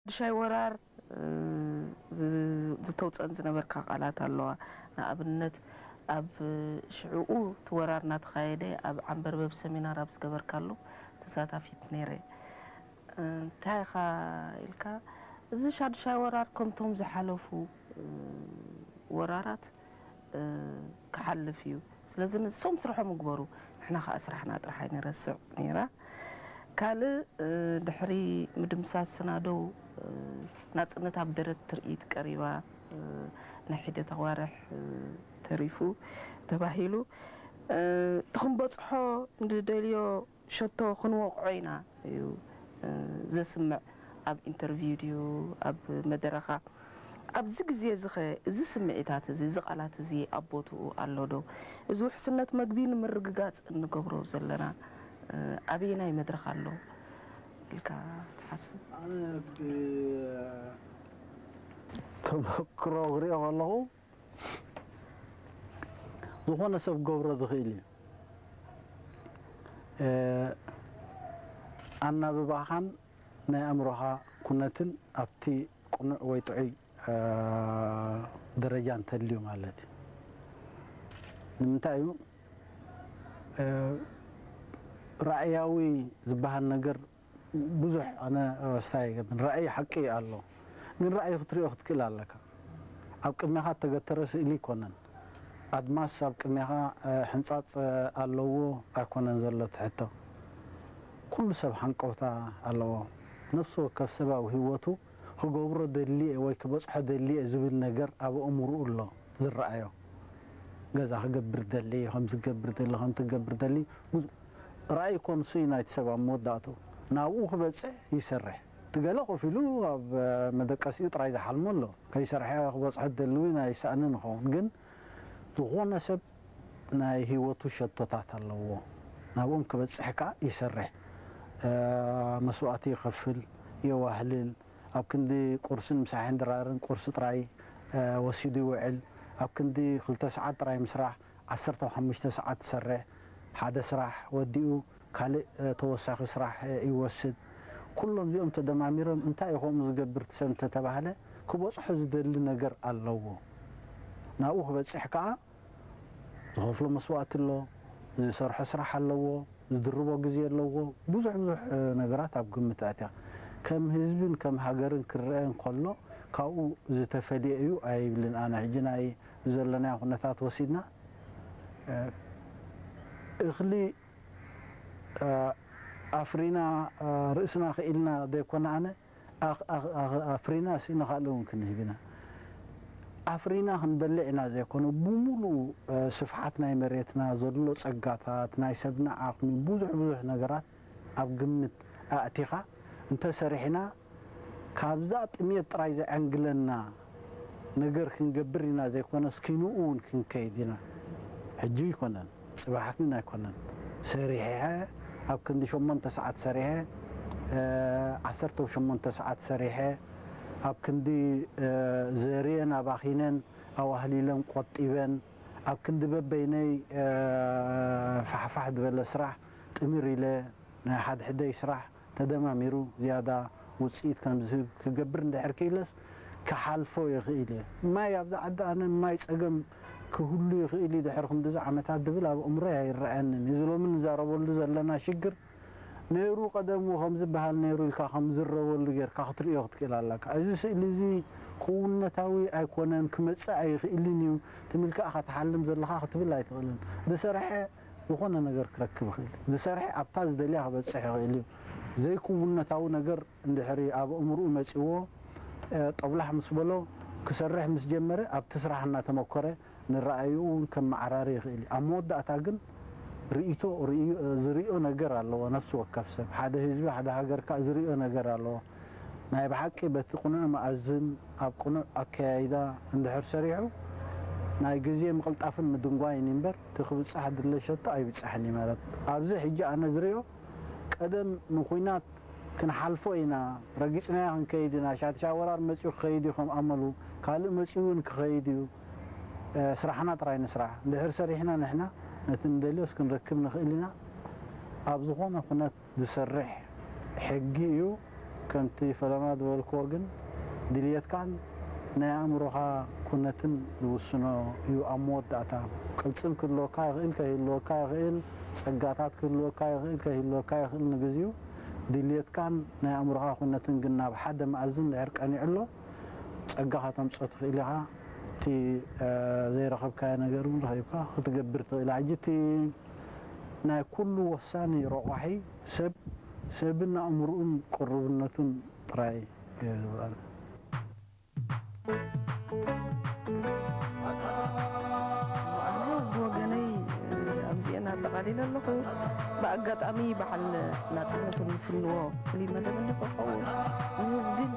ሓድሻይ ወራር ዝተውፀን ዝነበርካ ቃላት ኣለዋ። ንኣብነት ኣብ ሽዕኡ እቲ ወራር እናተኻየደ ኣብ ዓንበርበብ ሰሚናር ኣብ ዝገበርካሉ ተሳታፊት ነይረ። እንታይ ኢኻ ኢልካ፣ እዚ ሓድሻይ ወራር ከምቶም ዝሓለፉ ወራራት ክሓልፍ እዩ። ስለዚ ንሶም ስርሖም ይግበሩ፣ ንሕና ከዓ ስራሕና ጥራሕ ኣይንረስዕ ነይራ። ካልእ ድሕሪ ምድምሳስ ስናደው ናፅነት ኣብ ደረት ትርኢት ቀሪባ፣ ናይ ሒደት ኣዋርሕ ተሪፉ ተባሂሉ እቲ ክንበፅሖ ንደልዮ ሸቶ ክንወቕዖ ኢና እዩ ዘስምዕ። ኣብ ኢንተርቪው ድዩ ኣብ መደረኻ? ኣብዚ ግዜ እዚ ኸ እዚ ስምዒታት እዚ እዚ ቃላት እዚ ኣብ ቦትኡ ኣሎ ዶ? እዚ ውሕስነት መግቢ ንምርግጋጽ እንገብሮ ዘለና ኣበየናይ መድረኽ ኣሎ ኢልካ ትሓስብ? ኣነ ተመክሮ ክሪኦ ከለኹ ዝኾነ ሰብ ክገብሮ ዝኽእል እዩ። ኣናብባኻን ናይ ኣእምሮኻ ኩነትን ኣብቲ ቅኑዕ ወይ ጥዑይ ደረጃ እንተልዩ ማለት እዩ። ንምንታይ እዩ ራእያዊ ዝበሃል ነገር ብዙሕ ኣነ ኣስታይ ኣይገብን። ራእይ ሓቂ ኣሎ፣ ግን ራእይ ክትሪኦ ክትክእል ኣለካ። ኣብ ቅድሜኻ እተገተረ ስእሊ ኣይኮነን። ኣድማስ ኣብ ቅድሜኻ ሕንጻጽ ኣለዎ ኣይኮነን ዘሎ እቲ ሕቶ። ኩሉ ሰብ ሃንቀውታ ኣለዎ። ነፍሲ ወከፍ ሰብ ኣብ ህይወቱ ክገብሮ ደልየ ወይ ክበጽሖ ደልየ ዝብል ነገር ኣብ ኣእምርኡ ኣሎ ዝረኣዮ። ገዛ ክገብር ደሊ፣ ከምዚ ክገብር ደሊ፣ ከምቲ ክገብር ደሊ። ራእይ እኮ ንሱ እዩ ናይቲ ሰብ ኣብ መወዳእትኡ ናብኡ ክበጽሕ ይሰርሕ። እቲ ገለ ኮፍ ኢሉ ኣብ መደቀሲኡ ጥራይ ዝሓልሞ ኣሎ። ከይሰርሐ ክበጽሖ ደሊ እውን ኣይሰኣንን ይኸውን። ግን ዝኾነ ሰብ ናይ ህይወቱ ሸቶታት ኣለዎ። ናብኦም ክበጽሕ ከኣ ይሰርሕ። መስዋእቲ ይኸፍል፣ የዋህልል። ኣብ ክንዲ ቁርስን ምሳሕን ድራርን ቁርሲ ጥራይ ወሲዱ ይውዕል። ኣብ ክንዲ ክልተ ሰዓት ጥራይ ምስራሕ ዓሰርተ ሓሙሽተ ሰዓት ዝሰርሕ፣ ሓደ ስራሕ ወዲኡ ካልእ ተወሳኺ ስራሕ ይወስድ። ኩሎም እዚኦም ተደማሚሮም እንታይ እዩ ከምኡ ዝገብር እቲ ሰብ እንተተባህለ ክበፅሖ ዝደሊ ነገር ኣለዎ። ናብኡ ክበፅሕ ከዓ ዝኸፍሎ መስዋእቲ ኣሎ፣ ዝሰርሖ ስራሕ ኣለዎ፣ ዝድርቦ ግዜ ኣለዎ። ብዙሕ ብዙሕ ነገራት ኣብ ግምት ኣእትያ ከም ህዝብን ከም ሃገርን ክረአ እንከሎ ካብኡ ዝተፈልየ እዩ ኣይብልን። ኣነ ሕጂ ናይ ዘለናዮ ኩነታት ወሲድና እኽሊ ኣፍሪና ርእስና ክኢልና ዘይኮነ ኣነ ኣፍሪና ሲ ንኻልእ እውን ክንህብ ኢና። ኣፍሪና ክንበልዕ ኢና ዘይኮነ ብሙሉእ ስፍሓት ናይ መሬትና ዘሎ ፀጋታት ናይ ሰብና ዓቕሚ ብዙሕ ብዙሕ ነገራት ኣብ ግምት ኣእቲኻ እንተሰሪሕና ካብዛ ጥሜት ጥራይ ዘዐንግለና ነገር ክንገብር ኢና ዘይኮነስ ኪንኡ እውን ክንከይድ ኢና። ሕጂ ኣይኮነን ፅባሕ ግን ኣይኮነን። ሰሪሐ ኣብ ክንዲ ሸሞንተ ሰዓት ሰሪሐ ዓሰርተ ሸሞንተ ሰዓት ሰሪሐ ኣብ ክንዲ ዘርየን ኣባኺነን ኣዋህሊለን ቆጢበን ኣብ ክንዲ በበይነይ ፋሕፋሕ ዝበለ ስራሕ ጥምር ኢለ ናይ ሓድሕደይ ስራሕ ተደማሚሩ ዝያዳ ውፅኢት ከም ዝህብ ክገብር እንድሕር ክኢለስ ክሓልፎ ይኽእል እየ። ማይ ኣብዛ ዓዲ ኣነ ማይ ፀገም ክህሉ ይኽእል እዩ ድሕሪ ክንድዚ ዓመታት ዝብል ኣብ ኣእምሮይ ኣይረኣየንን እዩ። እዚ ሎሚ ንዛረበሉ ዘለና ሽግር ነይሩ ቀደሙ ከም ዝበሃል ነይሩ ኢልካ ከም ዝረበሉ ጌርካ ክትርእዮ ክትክእል ኣለካ። እዚ ስእሊ እዚ ክውነታዊ ኣይኮነን፣ ክመጽእ ኣይኽእልን እዩ፣ ትም ኢልካ ኢኻ ትሓልም ዘለኻ ክትብል ኣይትኽእልን። ዝሰርሐ ዝኾነ ነገር ክረክብ ይኽእል። ዝሰርሐ ኣብታ ዝደልያ ክበጽሕ ይኽእል እዩ። ዘይክውነታዊ ነገር እንድሕሪ ኣብ ኣእምርኡ መጺዎ ጠብላሕ ምስ በሎ ክሰርሕ ምስ ጀመረ ኣብቲ ስራሕ እናተመኮረ ንረኣይኡ እውን ከመዓራሪ ይኽእል እዩ። ኣብ መወዳእታ ግን ርእይቶ ዝርእዮ ነገር ኣለዎ። ነፍሲ ወከፍ ሰብ ሓደ ህዝቢ ሓደ ሃገር ከኣ ዝርእዮ ነገር ኣለዎ። ናይ ብሓቂ በቲ ቅኑዕ መኣዝን ኣብ ቅኑዕ ኣከያይዳ እንድሕር ሰሪሑ ናይ ግዜ ምቕልጣፍን ምድንጓይን እዩ እምበር እቲ ክብጻሕ ድለ ሸቶ ኣይብጻሕን እዩ ማለት ኣብዚ ሕጂ ኣነ ዝርእዮ ቀደም ንኹናት ክንሓልፎ ኢና ረጊጽናዮ ክንከይድ ኢና ሻድሻ ወራር መጺኡ ክኸይድ እዩ ከም ኣመሉ ካልእ መጺኡ እውን ክኸይድ እዩ ስራሕና ጥራይ ንስራሕ እንድሕር ሰሪሕና ንሕና ነቲ ንደልዮስ ክንረክብ ንኽእል ኢና ኣብ ዝኾነ ኩነት ዝሰርሕ ሕጊ እዩ። ከምቲ ፈለማ ዝበልክዎ ግን ድልየትካን ናይ ኣእምሮኻ ኩነትን ዝውስኖ እዩ። ኣብ መወዳእታ ቅልጽም ክህልወካ ይኽእል፣ ከይህልወካ ይኽእል፣ ጸጋታት ክህልወካ ይኽእል፣ ከይህልወካ ይኽእል። ንግዚኡ ድልየትካን ናይ ኣእምሮኻ ኩነትን ግን ናብ ሓደ መኣዝን ድሕር ቀኒዑ ኣሎ፣ ጸጋ ከተምጽኦ ትኽእል ኢኻ። እቲ ዘይረኸብካዮ ነገር እውን ረኺብካ ክትገብር ትኽእል። ሕጂ እቲ ናይ ኩሉ ወሳኒ ረቋሒ ሰብ፣ ሰብን ኣእምርኡን ቅሩብነቱን ጥራይ እዩ ዝበሃል። ኣነ ብወገነይ ኣብዚአን ኣጠቓሊለ ኣለኹ። ብኣጋጣሚ በዓል ናፅነቱ ንፍንዎ ፍሉይ መደብ እንዲ ክኸውን ንህዝብን